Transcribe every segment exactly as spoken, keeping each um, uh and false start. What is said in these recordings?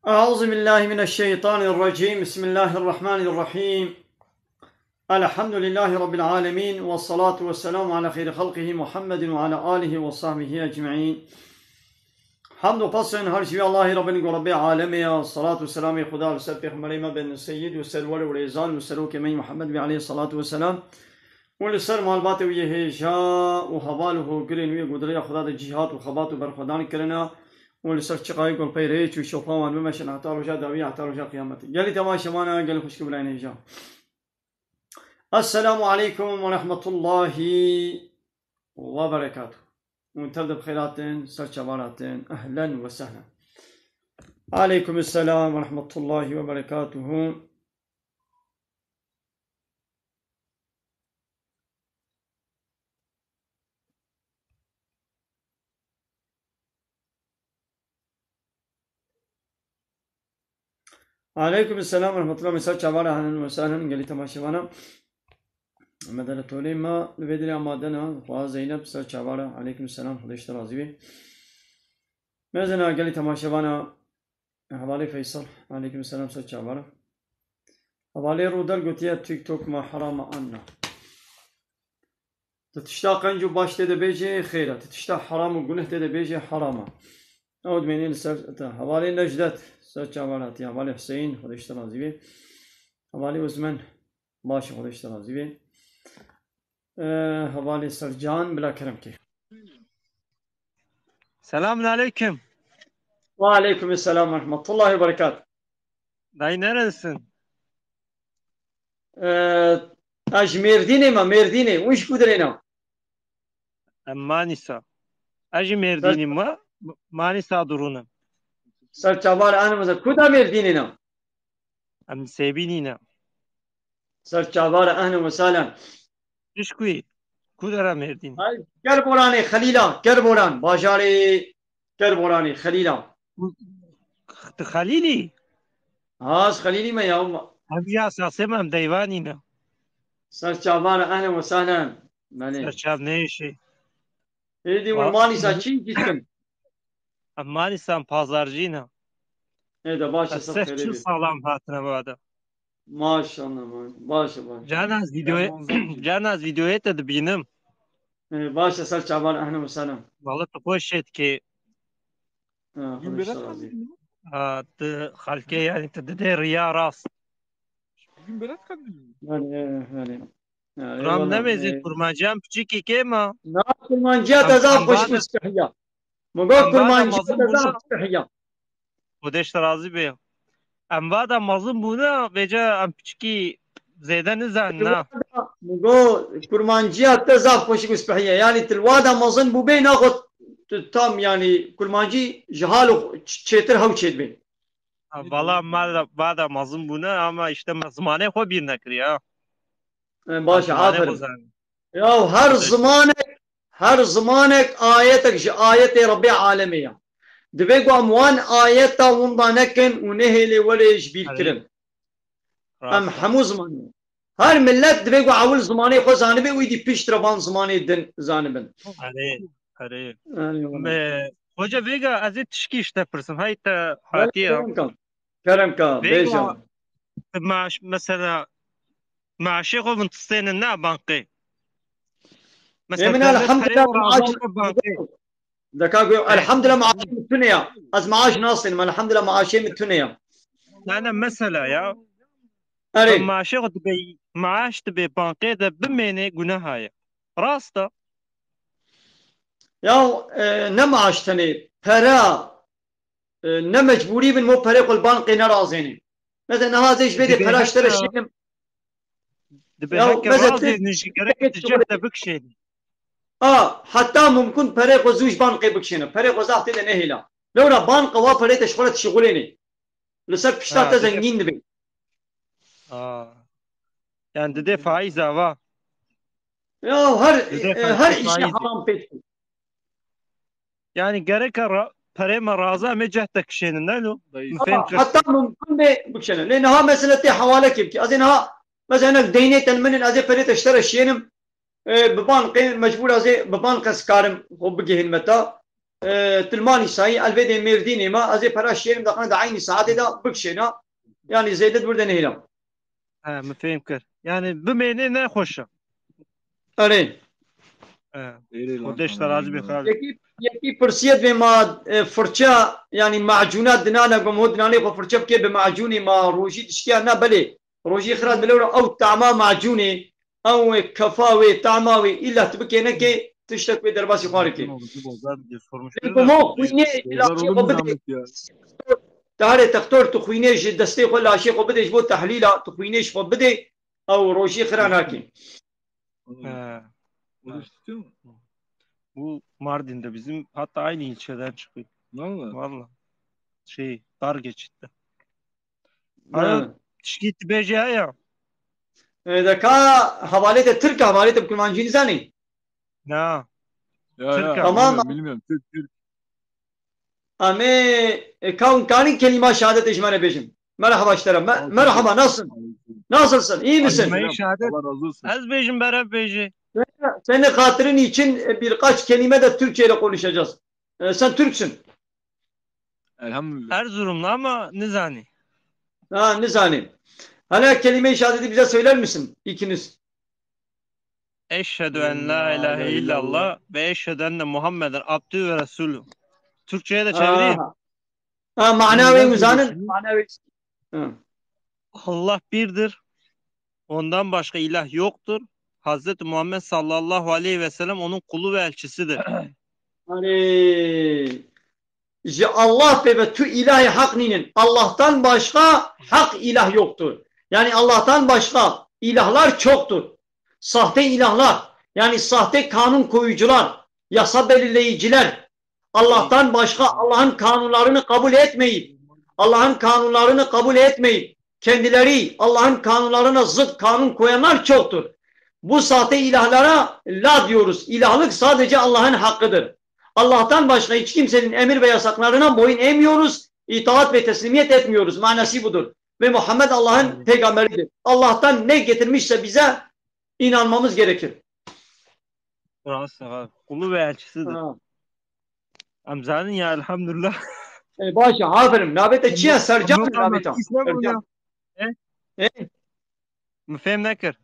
أعوذ بالله من الشيطان الرجيم. بسم الله الرحمن الرحيم. الحمد لله رب العالمين، والصلاة والسلام على خير خلقه محمد وعلى آله وصحبه أجمعين. Hamd û pesên her ji vî Allahî Rabbin ku Rabbê alemê ya, salat û selamê Xuda li ser Pêxemberê me bin, Seyyid û Serwer û Rêzan û Serokê me Muhammed bî aleyhî salatu ve selam. û li ser malbatê wî yê hêja û heval û hogirên wî ku di rêya Xuda de cîhat û xebat û berxwedan kirine û li ser çiqayê ku li pey rêç û şopa wan bimeşin heta roja dawî, heta roja qiyametê. Gelî temaşevana, gelî xwişk û birayên hêja. Esselamu aleykum ve rahmetullahi ve berekatuh. Hûn tev de bi xêr hatin, ser çavan hatin. Ehlen ve sehlen. Aleykum selam ve rahmetullahi ve berekatuhu. Aleykum selam ve rahmetullah. Ser çavara, ehlen ve sehlen, gelî temaşevana. Medere tolê me li vê dirê amade ne. Xwa Zeynep ser çavara. Aleykum selam. Xwedê ji te razî bê. Mezena gelî temaşevana. Hevalê Feysal. Aleykum selam, ser çavara. Hevalê Rûder gotiye TikTok me heram e an na. Tu tişta qenc û baş tê de bêjê xêr e. Tu tişta heram û guneh tê de bêjê heram e. Ew dimênê li ser te. Hevalê Necdet, ser çavan hatiye. Hevalê Hüseyin, Xwedê ji te razî bê. Hevalê Uzmen, baş e, Xwedê ji te razî bê. Ee, hevalê Sercan, bila kerem kê. Selamun aleyküm. Ve aleyküm selam ve rahmetullahi ve berekat. Dayı neredesin? Ee, ez ji Mêrdînê me, Mêrdînê. Hûn ji ku dirê ne? Em Manîsa. Ez jî Mêrdînî me, Manîsa durûnim. Ser çavar, ehlen ve sehlen. Ku da Mêrdînê ne? Em Sêbînî ne. Ser çavar, ehlen ve sehlen. Pişkuyê. Ku dera Mêrdînê? Ay, Kerboranê, Xelîla, Kerboran, bajarê Kerboranê, Xelîla. Tu Xelîlî? Ha, ez Xelîlî me ya. Em ya sasê me, em deyvanî ne. Ser çavan, ehlen ve sehlen. Belê. Ser çav neyşî. Êdî Wa- hûn Manîsa çi dikin? Em Manîsa em pazarcî ne. Ê de baş e, Ez ser seh xêrê çil bê. Salam hatine vada. Maşallah, ma-, baş e, baş e. Cana ez videoyê, cana ez videoyê te dibînim. Ê, baş e, ser çavan, ehlen ve sehlen. Wala tu xweş şêt ki. Ha, Xwedê ji te razî. Ha, tu xelkê yani tu didê riya rast. Bugün berat kadın. Belê, belê. Ya, Ram eyvallah, nemêzî ey. Kurmanciyan piçikî kê ma? Na, kurmanciya te zaf xweşik û spihiya. Min got kurmanciya te zaf spihiya. Xwedê ji te razî bê. Em vada mezin bûne, vêca em piçikî zêde nizanin na. Min got kurmanciya te zaf xweşik û spihiya. Yani tu li wada mezin bûbê naxwe tu tam yani kurmancî ji hal û ç-, çêtir hew çêdibê. Ha, vala me de, vada mezin bûne ama işte me zimanê xwe bîr nekiriye ha. E, baş e, Zimanê xwe aferin. Zanin. Ya her zimanek, her zimanek ayetek ji ayetê Rebbê alemê ya. Divê ku em wan ayeta winda nekin û nehêlê were ji bîr kirin. Em hemû zimanê. Her millet divê ku ewil zimanê xwe zanibe û îdî piştre van zimanê din zanibin. Erê, erê. Erê, wala. Me, hoca vêga ez ê tişkî ji te pirsim. Hey te hatiye. Kerem ka. Kerem ka, bêje. Vêga, maaş, mesela, maaşê xwe min tistênin ne bankê. Mesela, Ê, min devlet elhamdülillah perê maaş, xwe bankê. Deka ku, elhamdülillah maaşê min tune ya. Ez maaş nastênim, elhamdülillah maaşê min tune ya. Ne, ne, mesela ya. Erê. Maaşê xwe dibe, maaş dibe bankê de bimêne guneha ye. Rast e. Ya, e, ne maaş tenê, pere, e, ne mecbûrî bin mo perê xwe li bankê nerazênê. Mesela niha ez ê ji vê dê pera ji te re şênim. Dibe heke razê nijî gerek di cih de bikişênî. A, heta mumkun perê xwe zû ji bankê bikişêne. Perê xwe zaf tê de nehêla. Lewra banka wa perê te ji xwe re dişixulênê. Li ser pişta te zengîn dibê. A. Yani didê faiz ava. Ya her, her îşe haram pê. Yani gereke ra-, perê me raza em ê ceh te kişênin, ne lo? Dayı. Min fêm kir. Heta mumkin be bikişêne. Lê niha mesele tê hewalekê bikî. Ez ê niha, mesela hinek deynê te li min in, ez ê perê te ji te re şiyênim, e, bi bankê mecbûr ez ê bi bank ez karim xwe bigihînim te. e, Tilmanî sayî, elbêdê Mêrdînê me, ez ê pera şêrim daxine di eynî saetê de bikişêna. Yanî zêde di wir de nehêlam. He, min fêm kir. Yanî bimênê ne xweş e. Erê. He. Êrê lan Xwedeş sana te razî bê yayınlar. Xalid. Yekî, yekî pirsiyet vê ma, e, firçe, yanî macûna dinane, gom ho dinanê xwe firçe bike bi macûnê ma rojî dişkiya ne belê. Rojî xira dilewre ew tama macûnê, ew kefa wê, tama wê, îlla tu bikê nekê, tiştek wê derbasî xwarê kê. Macûn oldu, bu bozar diye sormuş Lê biri de. Gumo xwînê Bozar laşê olur xwe mu bidê. Ahmet ya? Tarê textor tu xwînê ji destê xwe laşê xwe bidê ji bo tehlîla, tu xwînê ji xwe bidê, ew rojî xira nakê. He. Oruç tutuyor mu? Bu Mardin'de bizim, hatta aynı ilçeden çıkıyor. Valla. Valla. Şey, dar geçitte. Ara Hı. Tişkî dibêje heye. E, de ka hevalê te Tirk e, hevalê te bi kurmancî nizanî? Na. Ya, Tirk ya, e. Tamam. Bilmiyorum, bilmiyorum. Türk, Türk. Em ê, e, ka hûn kanî kelîma şehadetê ji me re bêjin. Merhaba ji te re. Me-, Aleyküm merhaba, selam. Nasılsın? Aleyküm. Nasılsın? İyi misin? Aleyküm selam. Şehadet. Allah razı olsun. Ez bêjim, berev bêjî. Senin, senin hatırın için, e, birkaç kelime de Türkçe ile konuşacağız. E, sen Türksün. Elhamdülillah. Erzurumlu ama nizanî. Ha, nizanî. Hala kelime-i şehadeti bize söyler misin? İkiniz. Eşhedü en la ilahe illallah ve eşhedü enne Muhammeden abdühü ve resulü. Türkçe'ye de çevireyim. Aha. Ha, mana ve Bundan uzanin. Sonrasını Mana ve. Ha. Allah birdir. Ondan başka ilah yoktur. Hazreti Muhammed sallallahu aleyhi ve sellem onun kulu ve elçisidir. Hani ji Allah pê ve tu ilahê haq nînin. Allah'tan başka hak ilah yoktur. Yani Allah'tan başka ilahlar çoktur. Sahte ilahlar, yani sahte kanun koyucular, yasa belirleyiciler, Allah'tan başka Allah'ın kanunlarını kabul etmeyip, Allah'ın kanunlarını kabul etmeyip, kendileri Allah'ın kanunlarına zıt kanun koyanlar çoktur. Bu sahte ilahlara la diyoruz. İlahlık sadece Allah'ın hakkıdır. Allah'tan başka hiç kimsenin emir ve yasaklarına boyun eğmiyoruz, itaat ve teslimiyet etmiyoruz. Manası budur. Ve Muhammed Allah'ın Amin. Peygamberidir. Allah'tan ne getirmişse bize inanmamız gerekir. Rast, ha. Kulu ve elçisidir. Ha. Em zanin ya, elhamdülillah. E, baş e, aferin. Navê te çi ye? Sercan Yok, navê te. Islam Sercan. E? E? Mi fêm nekir.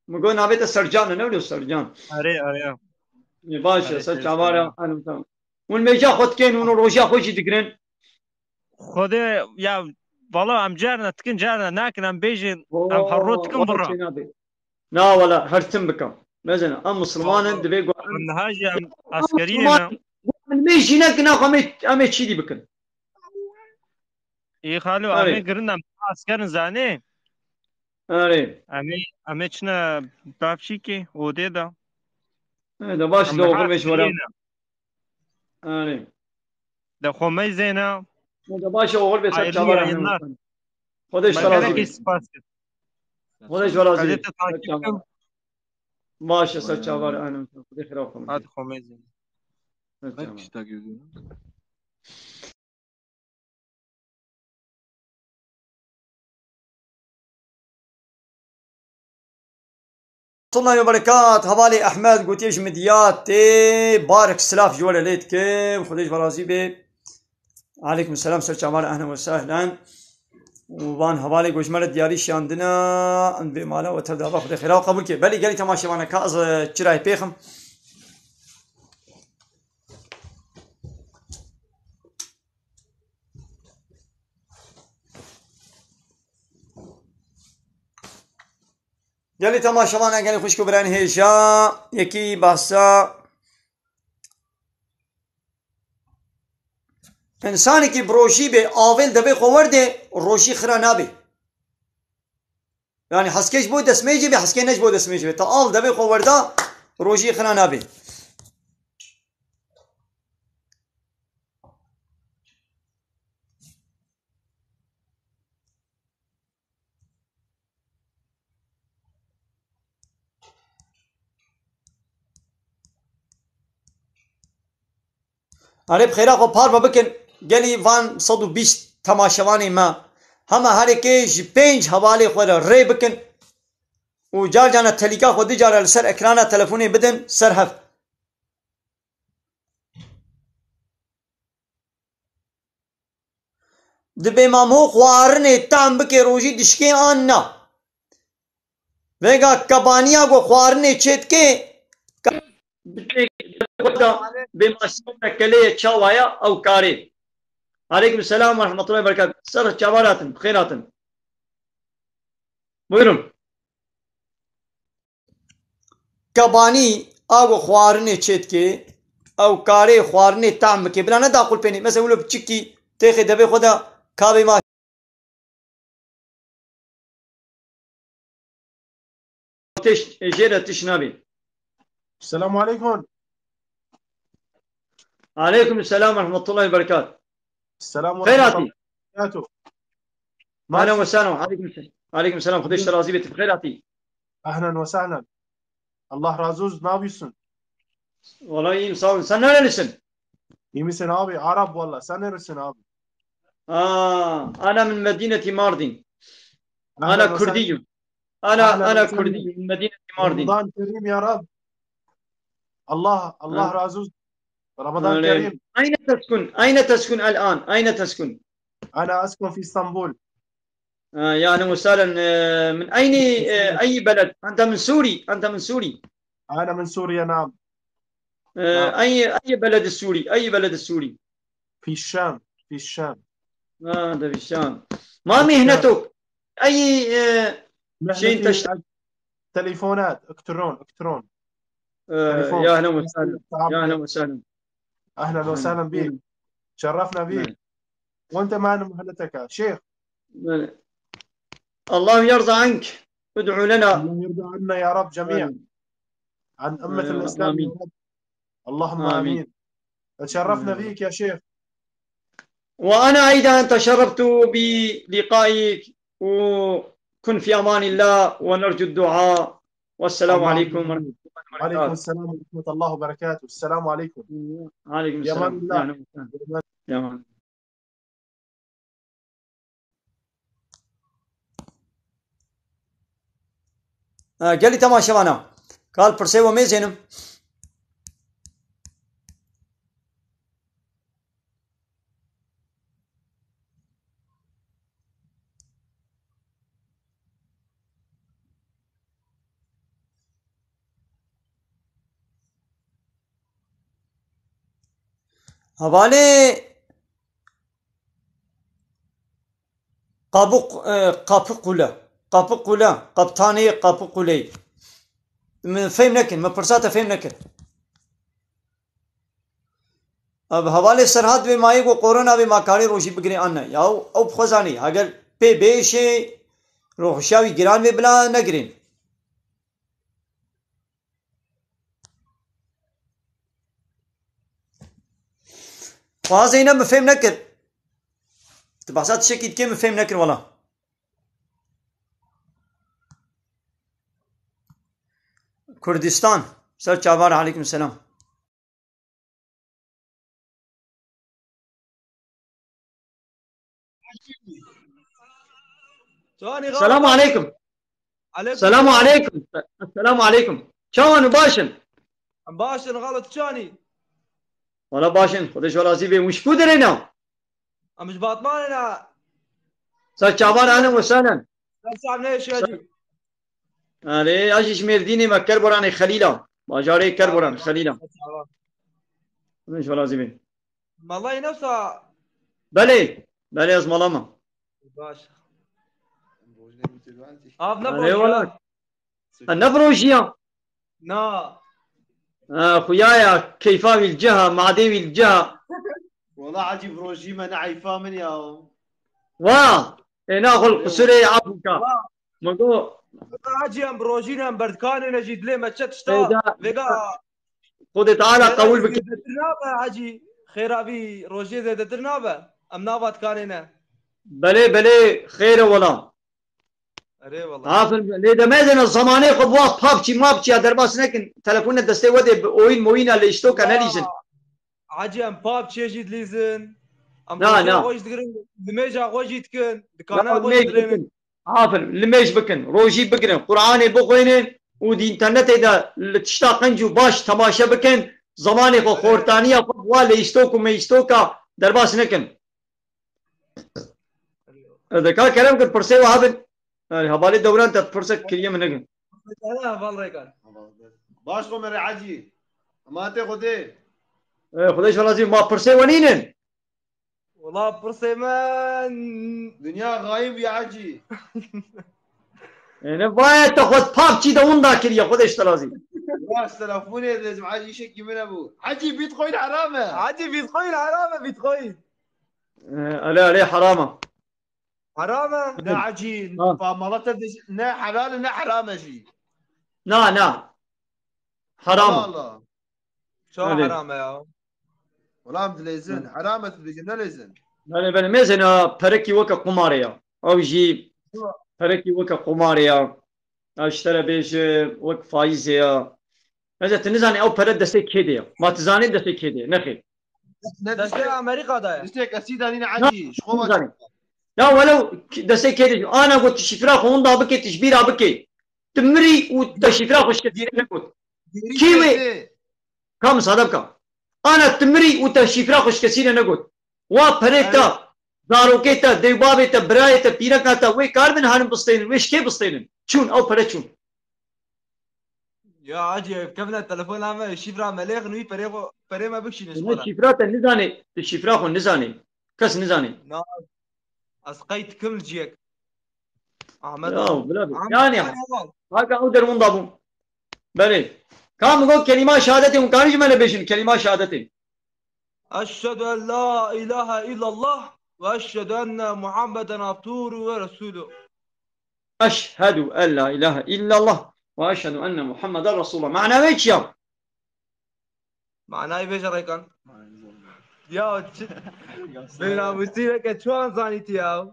Mi got navê te Sercan e, ne wilo Sercan? Are, are. E, baş e, Are, ser are, çavar e, are. Hanım, tamam. Hûn mêja xwe dikin, hûn roja xwe jî digirin. Xwedê, ya, vala em carna dikin, carna nakin, em bêjin, em her roj dikin birra. Na wala, her tim bikim. Mezin, em Musulman in, divê gu-, em, em niha jî em eskeriyê ne. Em ê jî nekin, em ê, em ê çîdî bikin. Ê xalo, em ê girin, em esker in zanê. Erê. Em ê, em ê çine bavşîkê, odê de. Erê, de baş, de oxir vê ji we re. Erê. De xwe meyzêne. De baş e, oxir vê ser çavar. Xwedê ji te razî be. Spas. Xwedê ji we razî be. Baş e, ser çavar. Xwedê xêra xwe. Hadi xwe meyzêne. Ser çavar. Tuna yo berekat, hevalê Ehmed gotiye ji Midyatê, barek silav ji we re lê dikim, Xwedê ji we razî be. Aleykum selam, ser çavan, ehlen ve sehlen. Û van hevalê ku ji me re diyarî şiyandine, em vê mala we tev de hava Xwedê xêra we qebûl ke. Belê gelî temaşevane ka ez, e, çirayê pêxim. Gelî temaşevan, gelî xwişk û birayên hêja, yekî behsa însanekî bi rojî bê, avêl devê xwe werdê, rojî xira nabê. Yani heskê ji bo destmêjê bê, heskê ne ji bo destmêjê bê. Ta av devê xwe werda, rojî xira nabê. Erê bi xêra xwe parve bikin, gelî van sed û bîst temaşevanê me. Hema herêkê ji pênc hevalê xwe re rê bikin û car carna telîka xwe du cara li ser ekrana telefonê bidin ser hev. Dibê mamo xwarinê tam bike rojî dişkê an na? Vêga kebaniya ku xwarinê çêdike, xweda bê maşîna kelê ye çawa ya ew karê. Aleykum selam ve rahmetullahi ve berekatuhu. Ser çavan hatin, bi xêr hatin. Buyurun. Kebanî a ku xwarinê çêdike, ew karê xwarinê tam bike. Bila ne daqul pênê. Mesela wilo biçikî têxê devê xwe de kabê ma tişt, jê re tişt nabê. Selamu aleykum. Aleykum selam ve rahmetullahi ve berekatuhu. Selam ve Xeyr hatî. Rahmetullahi ve berekatuhu. Ahlen ve sehlen. Aleykum selam. Aleykum selam. Xwedê ji te razî bê, tu bi xêr hatî. Ahlen ve sehlen. Allah razı olsun. Ne yapıyorsun? Vallahi iyiyim, sağ olun. Sen nerelisin? İyi misin abi? Arap valla. Sen nerelisin abi? Aa, ana min medineti Mardin. Ahlen ve sehlen. Ana Kurdiyim. Ana, ana Kurdiyim. Min medineti Mardin. Ramadan Kerim ya Rab. Allah, Allah razı olsun. Ramadan Kerim. أين تسكن؟ أين تسكن الآن؟ أين تسكن؟ أنا أسكن في اسطنبول. آه، يا أهلًا وسهلًا. آه، من أين، آه، أي بلد؟ أنت من سوري، أنت من سوري. أنا من سوريا، نعم. آه، نعم. أي، أي بلد السوري؟ أي بلد السوري؟ في الشام، في الشام. آه، أنت في الشام. ما في الشام. مهنتك؟ أي، آه، شيء أنت مهنتي تشتغل؟ تليفونات، إلكترون، إلكترون. آه، تليفون. يا أهلًا وسهلًا. يا أهلًا وسهلًا. أهلًا وسهلًا بيك. شرفنا بيك. وأنت ما مهنتك يا شيخ؟ الله يرضى عنك. ادعو لنا. الله يرضى عنا يا رب جميعًا. آمين. عن أمة الإسلام يا رب. اللهم آمين. تشرفنا بيك يا شيخ. وأنا أيضًا تشرفت بلقائك، وكن في أمان الله، ونرجو الدعاء. والسلام عليكم ورحمة الله وبركاته. وعليكم السلام ورحمة الله وبركاته. السلام عليكم. وعليكم السلام. في أمان الله. يا أهلًا وسهلًا. يا أمان. Ha, gelî temaşevana. Kal pirsê we mêzênim. Hevalê Qabuq-, e, Qapıkule. Qapıkule. Kaptanê Qapıkule'yî. Min fêm nekin. Min pirsa te fêm nekir. Ev hevalê Serhat vê mayê ku korona vê ma karê rojî bigirê an ne. Ya ew bi xwe zanî. Heger pê bêşê rojhiya wî giran vê bila negirên. Xwazê ne min fêm nekir. Tu behsa tiştekî dikê min fêm nekir wela. Kurdistan. Ser çavan, aleykum selam. Selamu aleykum. Aleykum selam. Selamu aleykum. Selamu aleykum. Çawan û baş in? Em baş in, xalo, tu çawan î? Wala baş in. Xwedê ji we razî bê. Hûn ji ku derê ne? Em ji Batmanê ne. Ser çavan, ehlen we sehlen. Ser çav ne şiyacî. Erê, ez jî ji Mêrdînê me, Kerboranê Xelîla. Bajarê Kerboran, Xelîla. Ser çavan. Hûn ji we razî bê. Malayê ne wisa? Belê. Belê, ez mala me. Baş. Av ne Erê, baş wala. Ya? Ha, ne bi rojî ya? Na. Ha, xuya ya, keyfa wî li cih a, madê wî li cih a. Wala Hacî, bi rojî me ne eyfa min ya. Wa, ê naxul qusûrê afûka. Wa. Min got. Hacî, em bi rojî ne, em berdikanê ne jî dilê me çi tişta. Vêga. Xwedê Teala qebûl bike. Zêdetir nabe Hacî. Xêra vî rojê zêdetir nabe. Em nava dikanê ne. Belê, belê, xêr e wela. Erê wela. Aferin. Lê demezin, zemanê xwe bi wa PUBG, mabçiya derbas nekin. Telefonê destê we de bi oyun moyuna lê iştoka nelîzin. Hacî, em PUBG jî dilîzin. Em Na, rojê na. Xwe jî digirin, limêja xwe jî dikin, dikana xwe jî dirênin. Aferin, limêj bikin, rojî bigirin, Qur'anê bixwînin û di înternetê de li tişta qenc û baş temaşe bikin, zemanê xwe, xortaniya xwe bi wa leyîstok û meyîstoka derbas nekin. Ez de ka kerem kir pirsê we hebin. Yani hevalê dewran te pirsek kiriye min nekin. Heval Rêkan. Baş xo mere Hecî. Emanetê Xwedê. E, Xwedê ji we razî, ma pirsê we nînin. Wala pirsê min. Dinya xayîn bûye Hecî. Êne vaye te xwe papçî de winda kiriye, Xwedê ji te razî. Rast telefonê dibêjim, Hecî, îşekî min hebû. Hecî, Bitcoin heram e. Hecî, Bitcoin heram e, Bitcoin. E, ele, ele, heram e. Heram e? Ne Hecî, ha, fa mala te dibêjim, ne helal e, ne heram e jî. Na, na. Heram e. Allah Allah. Çawa heram e ya? Wala em dilêzin. Heram e tu dibêjî, nelêzin. Belê, belê, mêzin a, perekî weke qumarê ya. Ew jî perekî weke qumarê ya. Ew ji te re bêje wek faîzê ya. Neze, tu nizanî ew pere destê kê de ya. Ma tu zanî destê kê de ya. Nexêr. Ne destê Amerîka de ya. Destê kesî de nîne Hecî. Ji xwe nizanî. Ya welew destê kê de ya. Ana got tu şifra xwe winda bike, tu ji bîra bike. Tu mirî û te şifra xwe şikesî negot. Kî wê? Ka misade bika. Ana tu mirî û te şîfra xwe ji kesî re negot. Wa perê te, zarokê te, dêwbavê te, birayê te, pîreka te, wê kar bin hanin bistênin, wê ji kê bistênin? Çûn, ew pere çûn. Ya Hacî, ev kevne telefona me, şîfra me lêxin, wî perê xwe, perê me bikişîne ji Ne xwe re. Şîfra te nizanê, tu şîfra xwe nizanê. Kes nizanê. Na, ez qey dikim li ciyek. Ahmet Ya, abi. Bila be. Ahmet Yani, abi, heval. Haka ew derwinda bû. Belê. Ka min got kelîma şehadetê, hûn karin ji me re bêjin kelîma şehadetê. Eşhedü en la ilahe illallah ve eşhedü enne Muhammeden abduhu ve resulü. Eşhedü en la ilahe illallah ve eşhedü enne Muhammeden Resulullah. Mana wê çi ya? Manayê bêje Rêkan. Ya çi? Bênamûsî weke çiwan zanî tu ya?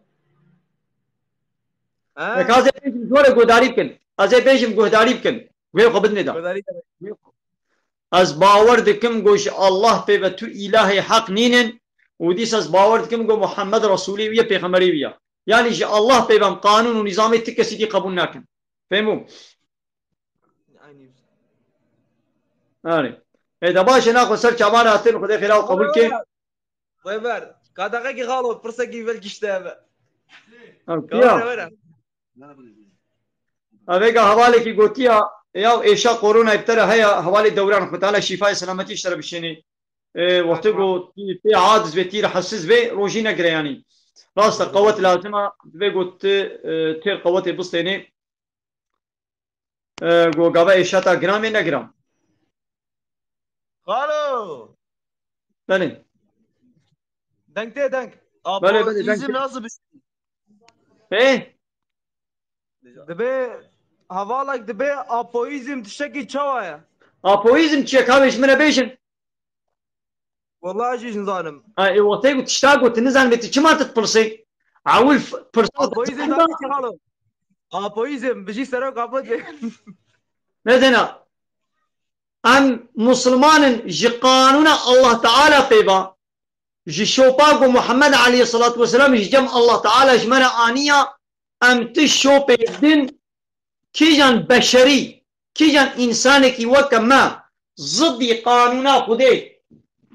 He? Eka ez ê bêjim ji we re guhdarî bikin. Ez ê bêjim guhdarî bikin. Guhê xwe bidinê de. Guhdarî de. Ez bawer dikim ku ji Allah pê ve tu îlahê heq nînin û dîsa ez bawer dikim ku Muhammed Resulê wî ye, pêxemberê wî ye. Yanî ji Allah pê ve em qanûn û nîzamê ti kesî dî qebûl nakin. Fehmû? Erê. Ê de baş e, naxwe ser çavan hatin, Xwedê xêra û qebûl ke. Rêber, ka deqekî xalo, pirsekî belkî ji te hebe. Ew Ka kî ya? Were, were. Ev êga hevalekî gotiya, ya êşa koronayê bi te re heye, hevalê Dewran, Xwedê Teala şîfayê selametî ji te re bişênê. Ê, wextê ku tî-, tê aciz vê, tî rehetsiz vê, rojî negire yanî. Rast e, qewet lazim e, divê ku ti, e, têr qewetê bistênê. E, ku gava êşa ta giran vê, ne giran. Xalo! Belê. Deng tê deng. Belê, belê, deng Apoîzm tê. Nasıl bir şey? Ê? Dibê hevalek dibê apoîzm tiştekî çawa ye? Apoîzm çi ye? Ka wê ji min re bêjin. Wala jî nizanim. Ha, ê, wextê ku tişta got, tu nizanibê, tu çima tu dipirsê? Ewil f-, pirsa Apoîzm da çi xalo? Apoîzm, bijî serok Apo dê. Nezena. Em Musulman in, ji qanûna Allah Teala pê ve, ji şopa ku Muhammed aleyhissalatu vesselam ji cem Allah Teala ji me re aniya, em ti şopê din, kîjan beşerî, kîjan însanekî weke me, zidî qanûna Xwedê,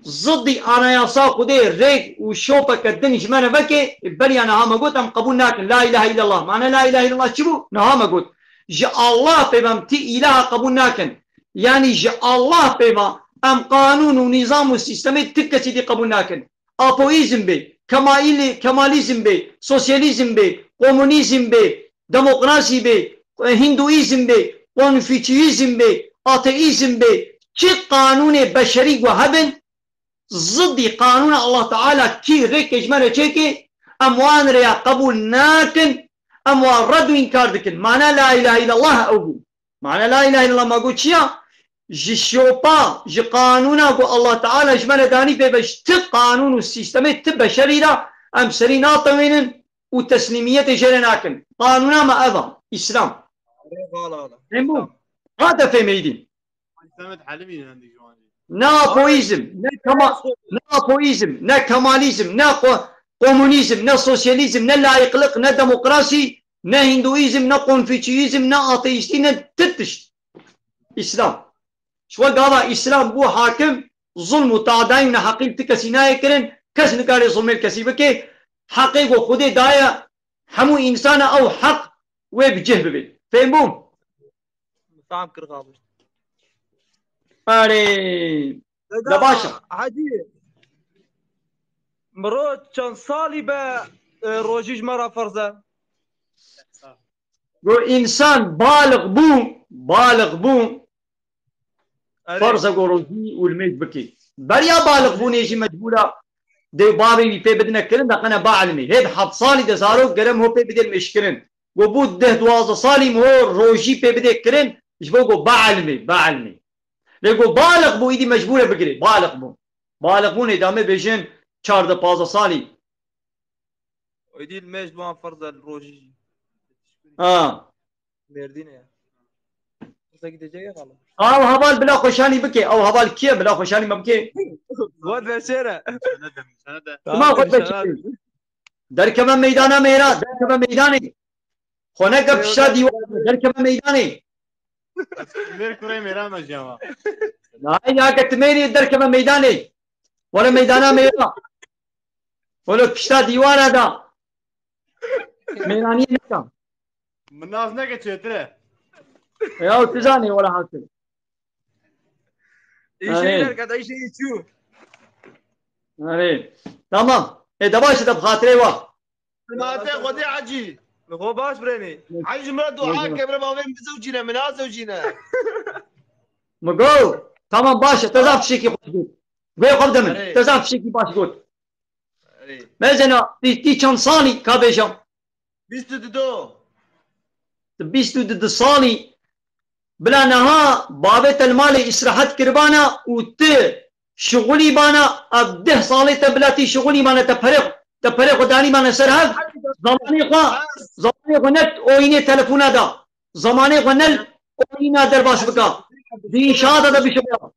zidî anayasa Xwedê, rêk û şopeke din ji me re veke, beriya niha me got, em qebûl nakin. La ilahe illallah. Mane la ilahe illallah çi bû? Niha me got. Ji Allah pê ve em ti îlaha qebûl nakin. Yanî ji Allah pê ve em qanûn û nîzam û sîstemê ti kesî dî qebûl nakin. Apoîzm bê, Kemalî-, Kemalîzm bê, sosyalîzm bê, komunîzm bê, demokrasî bê, hinduîzm bê, konfûçyîzm bê, ateîzm bê, çi qanûnê beşerî ku hebin, zidî qanûna Allah Teala kî rêkê ji me re çêkê, em wan rêya qebûl nakin, em wan red û înkar dikin. Mana la ilahe illallah ew bû. Mana la ilahe illallah ma got çi ya? Ji şopa, ji qanûna ku Allah Teala ji me re danî pê ve, ji ti qanûn û sîstemê ti beşerî re em serî natewênin û teslîmiyetê jê re nakin. Qanûna me ev e, Îslam. Vala, vala. Em bû. Tamam. Ha te fêmeyî dî. Samet Halimî ne hindî ji wan jî. Ne apoîzm, ne kema-, ne apoîzm, ne kemalîzm, ne ko-, komunîzm, ne sosyalîzm, ne layîqlik, ne demokrasî, ne hinduîzm, ne konfûçyîzm, ne ateîstî, ne ti tişt. Îslam. Ji we gava Îslam bû hakim, zulm û tadayî û neheqî li ti kesî nayê kirin, kes nikare zulmê li kesî bike, heqê ku Xwedê daye, Hemû însana ew heq wê bi cih bibê. Fêm bû? Fam kir xabiş. Erê. De baş e. Hecî. Miro çend salî be, e, rojî ji me re ferz e? Go însan balix bû, balix bû, Erê. Ferz e ku rojî û nimêj bikî. Beriya balixbûnê jî mecbûr e dê û bavê wî pê bidine kirin, de qene ba ilimê. Hê di heft salî de zarok gerem ho pê bidê limêjkirin. Ku bû deh duwazdeh salî min ho rojî pê bidê kirin, ji bo ku ba ilimê, ba ilimê. Lê ku balix bû, îdî mecbûr e bigirê. Balix bû. Balixbûnê de em ê bêjin çardeh pazdeh salî. Êdî limêj di wan ferz e li rojî jî. Ha. Mêrdînê ye. Qizekî dê cege xalo. Ew heval bila xweşanî bike. Ew heval kî ye? Bila xweşanî me bike. Xwe de şêre. Sima xwe de şêre. Derkeve meydana mêra. Derkeve meydanê. Xwe neke pişta dîwar. Derkeve meydanê. Mêr kurê mêra me jî ama. Nayê ya ke ti mêrî derkeve meydanê. Were meydana mêra. Were pişta dîwara da. Mêraniyê neka. Min nas neke çêtir e. Ya tu zanî were hasil. Îşeyi derket, îşeyi çû. Erê. Tamam. E de baş e de bi xatirê wa. Nate Xwedê Hecî. Xwe baş birênî. Hecî min re dua ke bire bavê min bizewcîne, min nazewcîne. Mi go. Tamam baş e. Te zaf tiştekî xweş got. Guhê xwe bide min. Erê. Te zaf tiştekî baş got. Erê. Mezena, tî, tî çend salî ka bêjam? Bîst û du. Ti bîst û du salî bila niha bavê te li malê îsrehet kiribana û ti şixulî bana, ev deh salê te bila tî şixulî bana, te perê, te perê xwe danî bana ser hev, zamanê xwe, zamanê xwe ne oyînê telefona da, zamanê xwe ne oyîna derbas bika. Di înşaata de bişixula.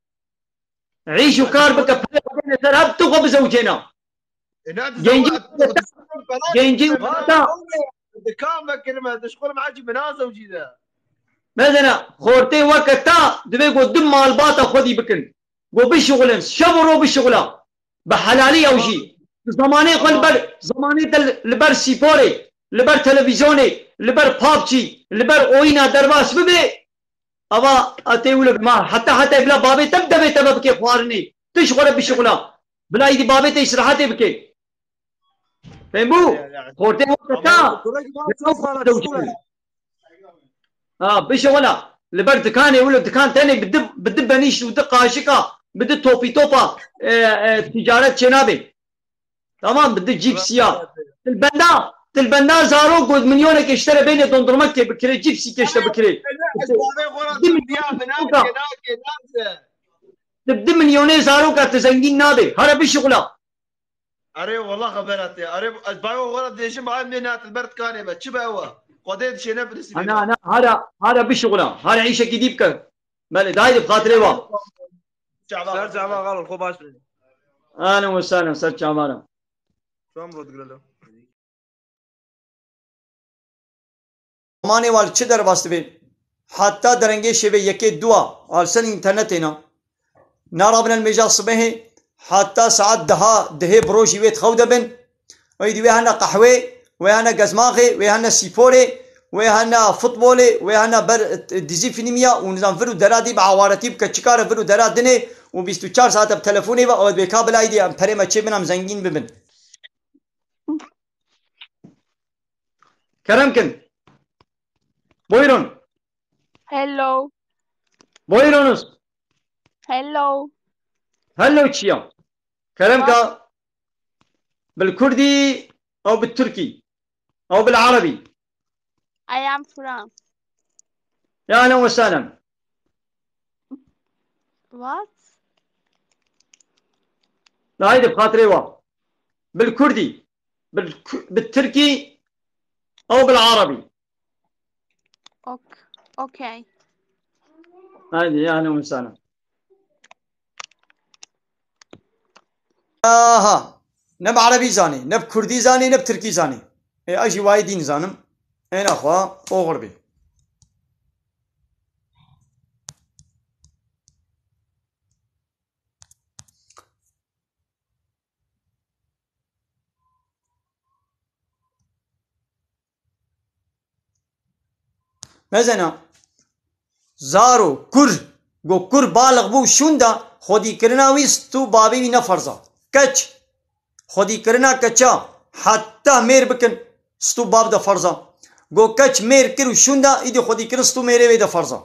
Îş û kar bike, perê xwe bêne ser hev, tu xwe bizewcêna. E, ne, tu Gencî zewec, weketa, tu zewec, gencî weketa. Dikan vekirime, dişxulim hecî min nazewcî de. Mezena, xortê weketa divê ku du malbata xwedî bikin. Ku bişixulin, şev û ro bişixula. Bi helalî ew jî. Bi zemanê xwe li ber, zemanê te li ber sîporê, li ber televîzyonê, li ber PUBG, li ber oyîna derbas bibe, ava a tê wilo ma heta heta bila bavê te bi devê te ve bike xwarinê. Tu ji xwe re bişixula. Bila îdî bavê te îsrehetê bike. Fêm bû? Xortê weketa. Ha, bişixula. Li ber dikanê wilo dikan tenê bi di, bi di benîş û di qaşika, bi di topî topa, e, e, ticaret çênabe. Tamam, bi di cîpsiya. Tilbenda, tilbenda zarok got milyonekê ji te re bêne dondurmekê bikirê, cîpsîkê ji te bikirê. Di milyonê zaroka, di milyonê zaroka tu zengîn nabe. Hare bişixula. Erê, wela xebera te. Erê, ez bayo xwe re dêjim, ay mê ne tilber dikanê me. Çi be ew e? Xwedê dişêne birisî. Ana, ana, hara, hara bişixula. Hara îşekî dî bike. Belê, dayê, bi xatirê wa. Ser çava xalo, xwe baş be. Ahlen ve sahlen, ser çavana. Çawa rot girelo. Zamanê wa li çi derbas dibe? Heta derengê şevê yekê dua, al ser înternetê na. Narabine li mêja sibehê, heta saet deha, dehê bi rojî wê di xew de bin. Êdî wê hene qehwê, wê hene gezmaxê, wê hene sîporê, wê hene futbolê, wê hene ber dizî fîlmiya û nizam vir û dera dî bi awaretî bike, çikare vir û dera dinê û bîst û çar saete bi telefonê ve, ew dibê ka bila êdî em perê me çêbin, em zengîn bibin. Kerem kin. Buyurun. Hello. Buyurunuz. Hello. Hello çiya. Kerem ka. Bil Kurdî ew bil Tirkî ew bil Erebî. I am from. Ya ehlen ve sehlen. What? Haydi bi xatirê wa. Bil Kurdî. Bil, bil Tirkî ew bil Erebî. Ok, okay. Haydi, ya ehlen ve sehlen. Aha. Ne bi Erebî zanî, ne bi Kurdî zanî, ne bi Tirkî zanî. Ê, ez jî wayê dîn zanim. Ê naxwa, oxir bî. Mezena, zaro, kur, go kur balix bû şûnda, xwedîkirina wî stû bavê wî ne ferz a. Keç, xwedîkirina keça heta mêr bikin, stû bav de ferz a. Go keç mêr kir û şûnda, îdî xwedîkirin stû mêrê wê de ferz a.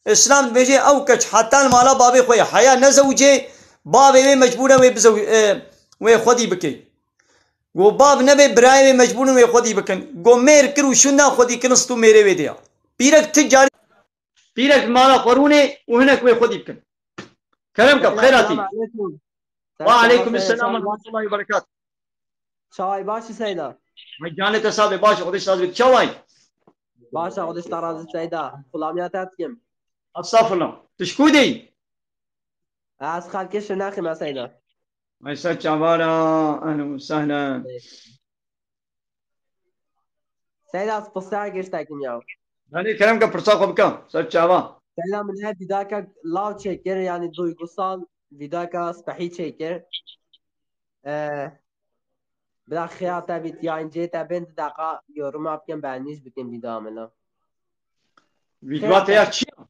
Îslam dibêje ew keç heta li mala bavê xwe ye, heya nezewicê, bavê wê mecbûr e wê bizew-, e, wê xwedî bike. Go bav nebe, birayê wê mecbûr in wê xwedî bikin. Go mêr kir û şûnda, xwedîkirin stû mêrê wê de ya. Pîrek ti carî, pîrek mala xwe rûnê û hinek wê xwedî bikin. Kerem ke, bi xêr hatî. Selamun aleyküm. Ve aleyküm selam ve rahmetullahi ve berekatuh. Çaway, baş î Seyda? Ay, canê te sağ be, baş, Xwedê razî be. Çaway? Baş e, Xwedê te razî Seyda. Xulamiya te dikim. Estağfurullah. Tu ji ku de yî? Ez xelkê Şirnexê me Seyda. Ay, ser çavara, ehlen ve sehlen. Seyda, ez pirsa giştekim ya. Belê, kerem ke, pirsa xwe bike. Ser çava. Seyda, min her vîdaka law çêkir, yani duygusal vîdaka spehî çêkir. Ee, bila xeya te bît, yayıncıya te bên, di deqa yoruma bikin, beğeniş bikin vîdyoya min. Vîdyoya te ya çi ya?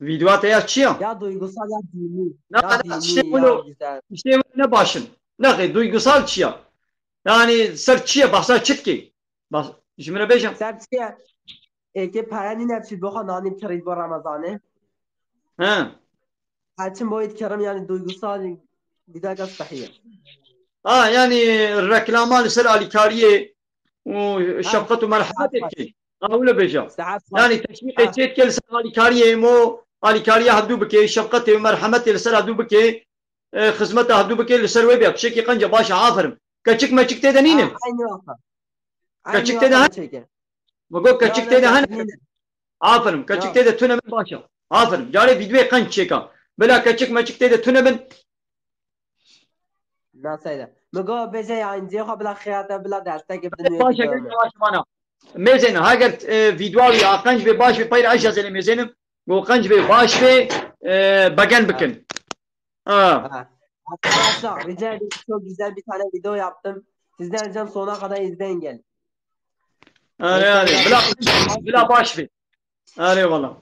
Vîdyoya te ya çi ya? Ya duygusal ya dini. Na, ya na, dini, tiştê ya wilo, güzel. Tiştê wilo ne baş in. Nexê, duygusal çi ya? Yani ser çi ye? Bahsa çi dikê? Bas, ji min re bêje. Ser çi ye? Êkê pere nîne çi bo xwe nanî kirî bo Remezanê. He. Her çim bo ît kirim yani duygusal vîdyoya spehî ye. Ha, yani reklama li ser alîkariyê û şefqet û merhemetê dikê. Ha, wilo bêje. Saet Yani teşwîqê çê dike li ser alîkariyê, mo alîkariya hevdû bike, şefqetê û merhemetê li ser hevdû bike, e, xizmeta hevdû bike, li ser wê bê. Tiştekî qenc e, baş e, aferin. Keçik meçik tê de nînin? Ha, aynı vaka. Keçik tê de hene? Çêke. Mi got keçik tê de hene? Aferin. Keçik tê de tune bin, baş e. Aferin. Carê vîdyoyê qenc çêka. Bila keçik meçik tê de tune bin. Nasıl? Mi got bêje yayıncıya xwe bila xeya te bila destek bidin. Baş e, baş e bana. Mêzêne, heger, e, vîdyoya wî a qenc bê, baş bê, peyra eşya zêne mêzênim. Go qenc bê, baş bê, e, begen bikin. Ha. Ha. Arkadaşlar, rica ederim, çok güzel bir tane video yaptım. Sizden ricam sonuna kadar izleyin, gelin. Arê, arê. Bila, bila baş bê. Arê wala.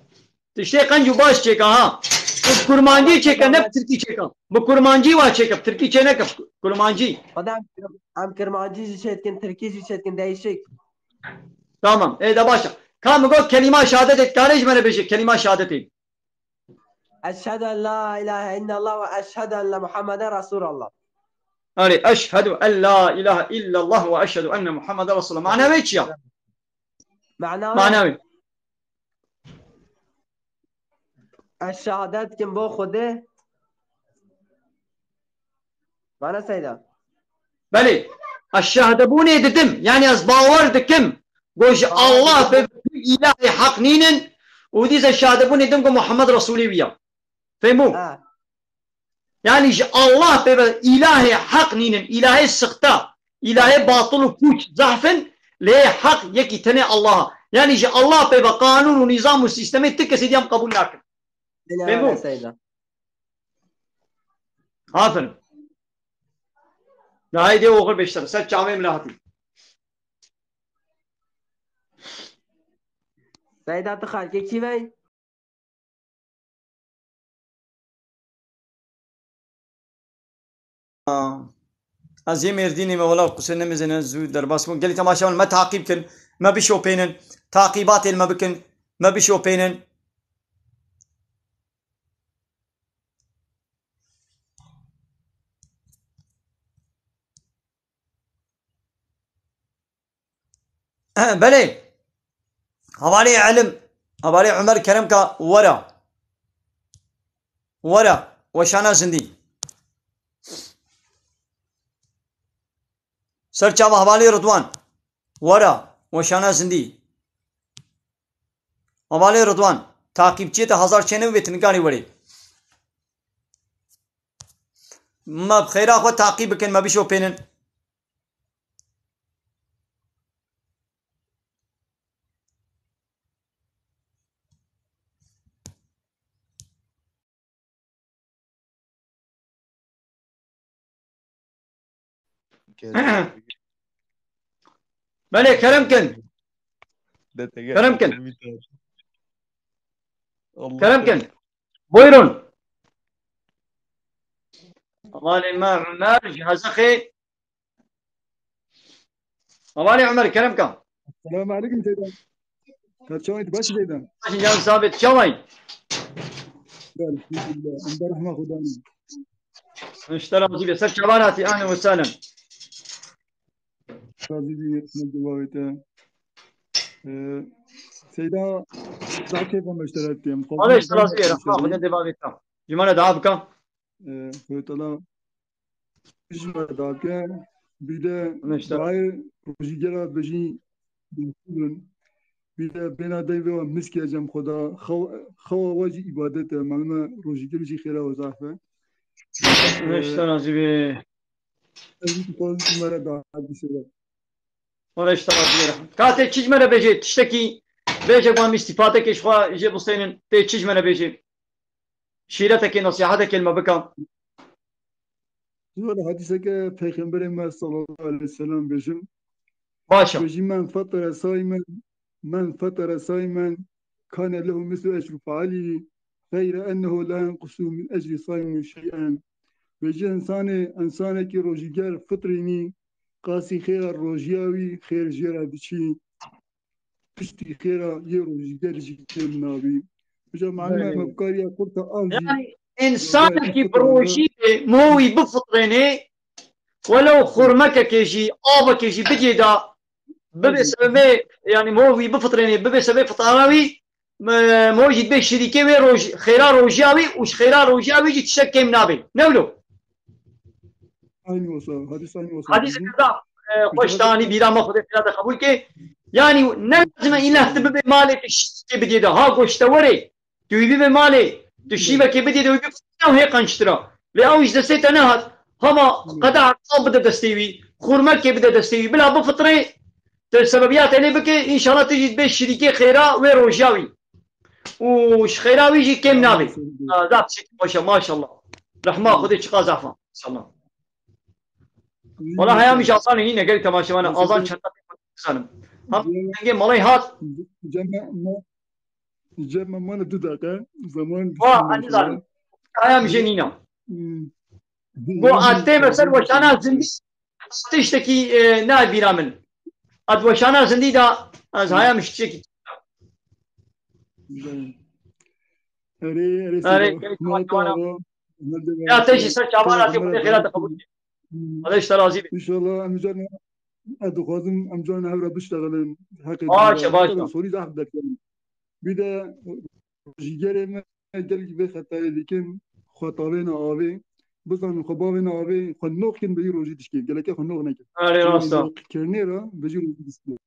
Tiştê qenc û baş çêka ha. Bi kurmancî çêke, ne bi tirkî çêka. Bi kurmancî wa çêke, bi tirkî çê neke, bi kurmancî. Xwedê em, em kirmancî jî çêdikin, tirkî jî çêdikin, değişik. Tamam, ê de baş e. Ka mi got kelîma şehadetê, dikarê ji me re bêje kelîma şehadetê. Eşhedü en la ilahe illallah ve eşhedü enne Muhammeden Resulallah. Arê, eşhedü en la ilahe illallah ve eşhedü enne Muhammeden Resulallah. Mana wê çi ya? Mana wê? Mana wê. Ez şehadet dikim bo Xwedê. Mana Seyda. Belê. Ez şehadebûnê didim. Yani ez bawer dikim. Go ji Allah be îlahê heq nînin. Û dîse şehadebûnê dim go Muhammed Resulê wî ya. Fehmû? Ha. Yani ji Allah pê ve îlahê heq nînin, îlahê sixta, îlahê batil û pûç zehf in, lê heq yekî tenê Allah. Yani ji Allah pê ve qanûn û nîzam û sîstemê ti kesê dî em qebûl nakin. Bela Fehmû? Seyda. Aferin. Haydi oxir beşler. Ser çavê min hatî. Seyda, tu xelkê kî vey? Ez yê Mêrdînê me, wela qusê nemêzêne zû derbas bûn. Gelî temaşevan me taqîb kin, me bişopênin, taqîbatê li me bikin, me bişopênin. Belê. Hevalê Elim, hevalê Umer Keremka were. Were. Weşana zindî. Ser çava hevalê Ridwan. Were. Weşana zindî. Hevalê Ridwan. Taqîbçiyê te hazar çêne bibê, tu nikarî werê. Me bi xêra xwe taqîb bikin, me bişopênin. Belê, kerem kin. Kerem kin. Kerem kin. Buyurun. Hevalê me Ömer ji Hezexê. Hevalê Ömer, kerem ka. Selamun aleyküm Seyda. Ka çawa yî, baş Seyda? Baş, can sabit, çawa yî? Elhamdülillah. Em berhema Xudanî. Îşte razî be. Ser çavan hatî, ahlen ve sahlen. Razî bî, ne cevabê te. Ee, Seyda, daha keyfa meşteret diyem. Wala îşte razî be. Rahma Xwedê de bavê te. Ji me re dua bike. Ee, Xwedê Teala ji me re dua bike. Bir de Wala îşte. Duayê rojîgera bijî. Bî de bêna dey vê wa miskê cem Xweda. Xew-, xewa wa jî îbadet e. Malum e rojîger jî xêra we zaf e. Wala îşte razî be. Ez jî dixwazim ji me re daha bir şey. Wala îşte razî be. Ka tê çi ji me re bêjê? Tiştekî bêje, ku em îstîfadekê ji xwe jê bistênin. Tê çi ji me re bêjê? Şîretekê, nesîhetekê li me bike. Ji we re hadîseke Peyxemberê me sallallahu aleyhi ve sellem bêjim. Baş e. Bêjî, "Men fetere saimen, men fetere saimen, kane lehu mislu ecru failî, xeyre ennehu la yenqusu min ecri saimi şey'en." Bêjî, insanê, insanekî rojîger fitrînî, qasî xêra rojiya wî, xêr jê re diçî. Piştî xêra yê rojîger jî kêm nabî. Hocam, malum e, Belê. Me bi kariya qurta av jî. Yani, insanekî bi rojî be, mo wî bifitrênê, welew xurmekekê jî, avekê jî bidiyê da, bibe sebebê, yani, mo wî bifitrênê, bibe sebebê fitrana wî, me-, mo jî dibe şirîkê wê roj-, xêra rojiya wî û ji xêra rojiya wî jî tiştek kêm nabê. Ne wilo? Aynı olsa, hadis aynı olsa. Hadîs kirda, e, xweş tanî bîra me, Xwedê xêra te qebûl ke. Yani, ne lazim e îlla tu bibe malê tu şîvekê bidiyê de. Ha, goştewerê, tu wî bibe malê, tu şîvekê bidiyê de, wî bibe ew hê qençtir a. Lê ew ji destê te nehat, hema qedeha av bide destê wî, xurmekê bide destê wî, bila bifitrê, tu sebebiya te lê bike, înşallah tu jî dibê şirîkê xêra wê rojiya wî. Û ji xêra wî jî kêm nabê. Ha, zaf çekî xweş e, maşallah. Rehma Xwedê çiqa zaf e, maşallah. Wala heya min ji azanê nîne, gelî temaşevan e, azan çend bizanim. Hem dengê malê hat. Cem me, cem me mane du deqe. Zaman. Wa, ez nizanim. Heya min jê nîne. Hmm. Go, ez tême ser weşana zindî. Tiştekî, e, nayê bîra min. Ez weşana zindî da, ez haya min ji tiştekî. Erê, erê, Erê, Seyda. Gelî temaşevan e. Ya te jî ser çavan hatî, Xwedê xêra te qebûl ke. Xwedê ji te razî be. Înşallah, em carna, ez dixwazim, em carna hev re biştexilin. Heqê Baş e, dîna. Baş e. Sorî zehf derketin. Bir de jîgerê me gelek vê xetayê dikin, xwe tavêne avê. Bizanin xwe bavêne avê, xwe nox kin bêyî rojî dişkê. Geleke xwe nox nekin. Erê, rast e. Kirinê re bêjî rojî dişkê.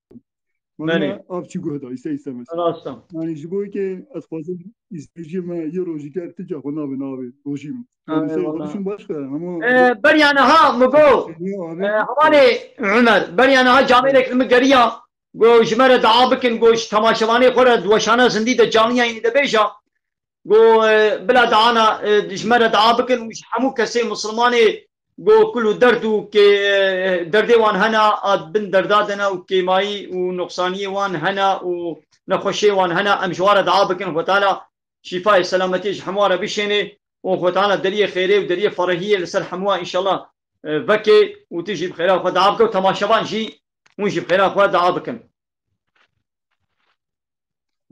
Belê. Mana av çi guh da, îse îse mesela. Rast e. Yani ji bo ke ez xwazim îstêjiyê me yê rojîger ti ca xwe nabin avê, rojî min. Yani Erê, şey, valla. Konuşun başka ama Ee, beriya niha mi go, Şey, abi. Ee, hevalê Ömer, beriya niha camêrek li min geriya, go ji me re dua bikin, go ji temaşevanê xwe re di weşana zindî de canliya yînî de bêja. Go, e, bila daana, e, ji me re dua bikin û ji hemû kesê Mislimanê go kul û derd û kê, e, derdê wan hene, a bin derda de ne û kêmayî û nuqsaniyê wan hene û nexweşiyê wan hene, em ji wan re dua bikin, Xwe Teala şîfayê selametiyê ji hemû re bişênê û Xwe Teala deriyê xêrê û deriyê ferehiyê li ser hemû înşallah, e, veke û tu jî bi xêra xwe dua bike û temaşevan jî hûn jî bi xêra xwe dua bikin.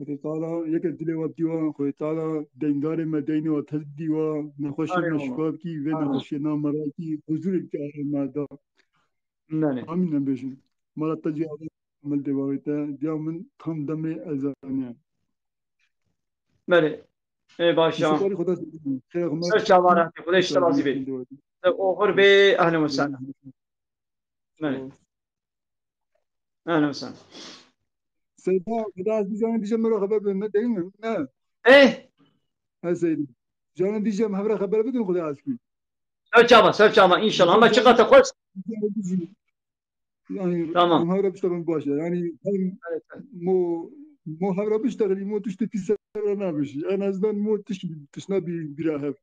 Xwedê Teala yeke dilê we bidî we, Xwedê Teala deyndarê me deynê we tez bidî we, nexweşê Arê me Allah. Şifa bikî, vê Arê. Nexweşiyê na merakî, huzurê bikî arê me da. Belê. Amîn em bêjin. Mala te cî amel dê bavê te, diya min tam demê ezanê. Belê. Ê baş e. Şifa Xwedê xêr xwe Ser çavan hatî, Xwedê ji te razî bê. Te oxir bê, ehlen we sehlen. Belê. Ehlen we sehlen. Seyda, Xweda ez dî canê dîje me re xeber bidin, ne değil mi? Ne? Eh? He Seyda. Canê dîje me hevre xeber bidin Xweda ez kî. Ser çava, ser çava, înşallah. Ama çiqa te xwest. Yani, Tamam. Em hevre bişterin baş e. Yani hem Evet, evet. mo, mo hevre bişterin, mo tiştê pîs re nabêjî. En azından mo tişt, tiştna bir, bira hev.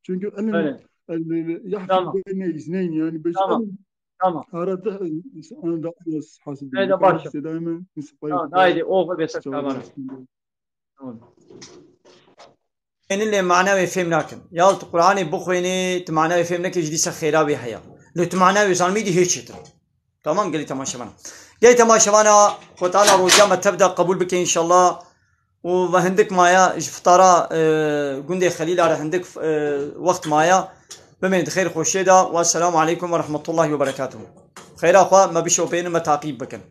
Çünkü ilim, Öyle. el, el, yahfız Tamam. beyne izneyn, yani bêj Tamam. ilim Tamam. Ara da, ana da, hasıl. Haydi başla. Tamam, haydi, oxu be ser. Tamam. Tamam. Ênin lê mana wê fêm nakin. Ya tu Qur'anê bixwênî, tu mana wê fêm nekî, ji dîsa xêra wê heye. Lê tu mana wê zanibî dî hê çêtir. Tamam, gelî temaşevana. Gelî temaşevana, Xwe Teala roja me tev de qebûl bike înşallah. Û ve hindik maya ji fitara, e, gundê Xelîla re hindik, e, wext maya. Bimên di xêr xweşiyê de. Wesselamu aleykum ve rahmetullahi ve berekatuhu. Xeyra xwe me bişopênin, me taqîb bikin.